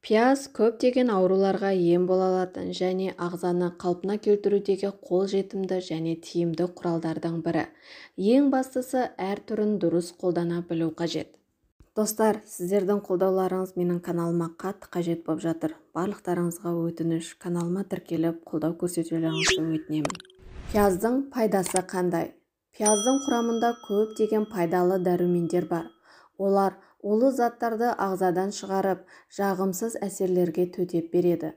Пияз көптеген ауруларға ем бола алатын және ағзаны қалпына келтірудегі қолжетімді және тиімді құралдардың бірі. Ең бастысы, әр түрін дұрыс қолдана білу қажет. Достар, сіздердің қолдауларыңыз менің каналыма қатты қажет болып жатыр. Барлықтарыңызға өтініш, каналыма тіркеліп, қолдау көрсетулеріңізді өтінемін. Пияздың пайдасы қандай? Пияздың құрамында көптеген пайдалы дәрумендер бар. Олар улы заттарды ағзадан шығарып, жағымсыз әсерлерге төтеп береді.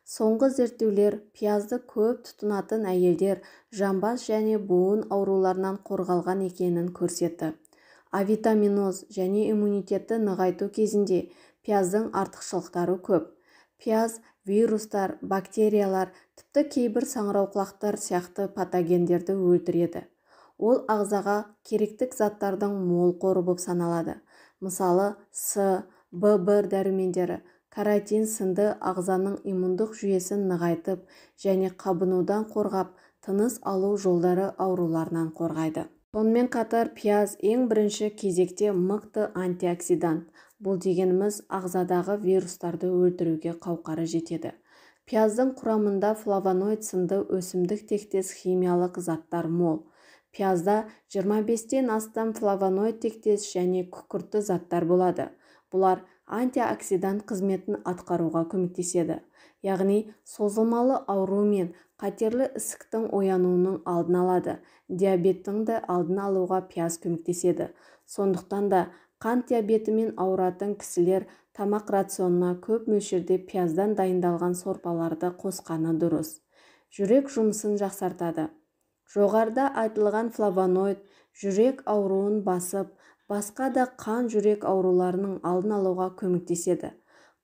Соңғы зерттеулер пиязды көп тұтынатын әйелдер жамбас және буын ауруларынан қорғалған екенін көрсетті. Авитаминоз және иммунитетті нығайту кезінде пияздың артықшылықтары көп. Пияз вирустар, бактериялар, тіпті кейбір саңырауқұлақтар сияқты патогендерді өлтіреді. Ол ағзаға керектік заттардың мол қоры болып саналады. Мысалы, С, В1 дәрумендері, каротин сынды ағзаның иммундық жүйесін нығайтып және қабынудан қорғап, тыныс алу жолдары ауруларынан қорғайды. Сонымен қатар пияз ең бірінші кезекте мықты антиоксидант. Бұл дегеніміз ағзадағы вирустарды өлтіруге қауқары жетеді. Пияздың құрамында флавоноид сынды өсімдік тектес химиялық заттар мол. Пиязда 25-тен астам флавоноид тектес және күкіртті заттар болады. Бұлар антиоксидант қызметін атқаруға көмектеседі. Яғни созылмалы ауру мен қатерлі ісіктің оянуының алдын алады. Диабеттің де алдын алуға пияз көмектеседі. Сондықтан да қант диабетімен ауыратын кісілер тамақ рационына көп мөлшерде пияздан дайындалған сорпаларды қосқаны дұрыс. Жүрек жұмысын жақсартады. Жоғарыда айтылған флавоноид жүрек ауруын басып, басқа да қан жүрек ауруларының алдын алуға көмектеседі.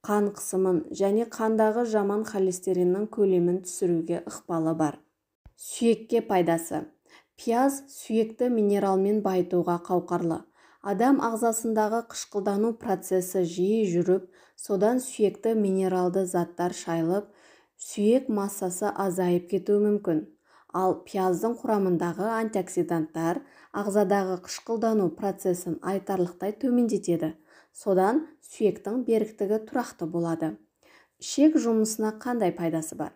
Қан қысымын және қандағы жаман холестериннің көлемін түсіруге ықпалы бар. Сүйекке пайдасы. Пияз сүйекті минералмен байытуға қауқарлы. Адам ағзасындағы қышқылдану процесі жиі жүріп, содан сүйекті минералды заттар шайылып, сүйек массасы азайып кетуі мүмкін. Ал пияздың құрамындағы антиоксиданттар ағзадағы қышқылдану процесін айтарлықтай төмендетеді. Содан сүйектің беріктігі тұрақты болады. Ішек жұмысына қандай пайдасы бар?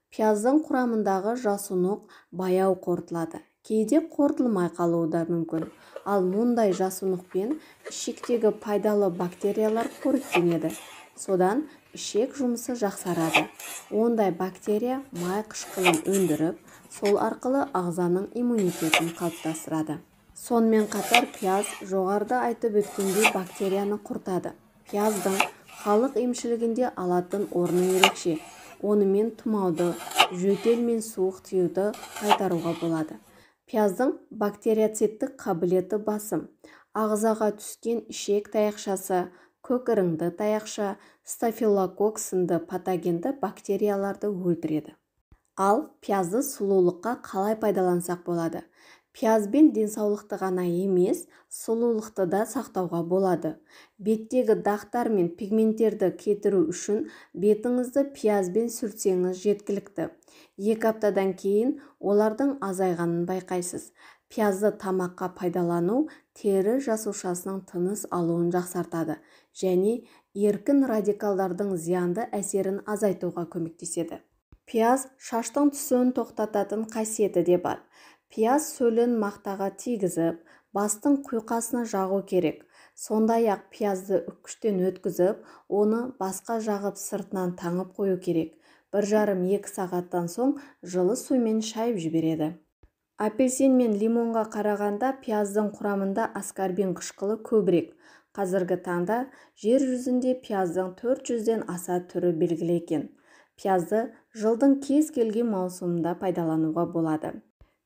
Пияздың құрамындағы жасұнық баяу қорытылады. Кейде қорытылмай қалуы да мүмкін. Ал мұндай жасұнықпен ішектегі пайдалы бактериялар қоректенеді. Содан ішек жұмысы жақсарады. Ондай бактерия май қышқылын өндіріп, сол арқылы ағзаның иммунитетін қалыптастырады. Сонымен қатар пияз жоғарыда айтып өткендей бактерияны құртады. Пияздың халық емшілігінде алатын орны ерекше. Онымен тұмауды, жөтел мен суық тиюді қайтаруға болады. Пияздың бактериоциттік қабілеті басым. Ағзаға түскен ішек таяқшасы, көк іріңді таяқша, стафилококк сынды патогенді бактерияларды өлтіреді. Ал пиязды сұлулыққа қалай пайдалансақ болады? Пиязбен денсаулықты ғана емес, сұлулықты да сақтауға болады. Беттегі дақтар мен пигменттерді кетіру үшін бетіңізді пиязбен сүртсеңіз жеткілікті. 2 аптадан кейін олардың азайғанын байқайсыз. Пиязды тамаққа пайдалану тері жасушасының тыныс алуын жақсартады және еркін радикалдардың зиянды әсерін азайтуға көмектеседі. Пияз шаштың түсуін тоқтататын қасиеті де бар. Пияз сөлін мақтаға тигізіп, бастың құйқасына жағу керек. Сондай-ақ пиязды үккіштен өткізіп, оны басқа жағып сыртынан таңып қою керек. 1,5-2 сағаттан соң жылы сумен шайып жібереді. Апельсин мен лимонға қарағанда пияздың құрамында аскорбин қышқылы көбірек. Қазіргі таңда жер жүзінде пияздың 400-ден аса түрі белгілі екен. Пиязды жылдың кез келген маусымында пайдалануға болады.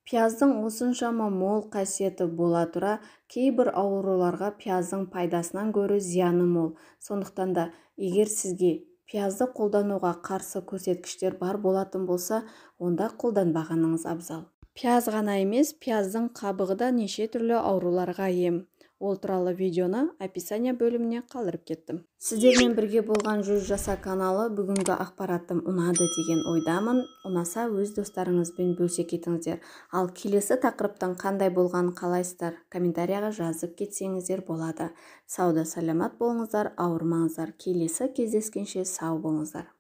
Пияздың осыншама мол қасиеті бола тұра, кейбір ауруларға пияздың пайдасынан гөрі зияны мол. Сондықтан да егер сізге пиязды қолдануға қарсы көрсеткіштер бар болатын болса, онда қолданбағаныңыз абзал. Пияз ғана емес, пияздың қабығы да неше түрлі ауруларға ем. Ол туралы видеоны описание бөліміне қалдырып кеттім. Сіздермен бірге болған 100 жаса каналы. Бүгінгі ақпаратым ұнады деген ойдамын. Ұнаса, өз достарыңызбен бөлісе кетіңіздер. Ал келесі тақырыптың қандай болғанын қалайсыздар, комментарияға жазып кетсеңіздер болады. Сауда саламат болыңыздар, ауырмаңыздар. Келесі кездескенше сау болыңыздар.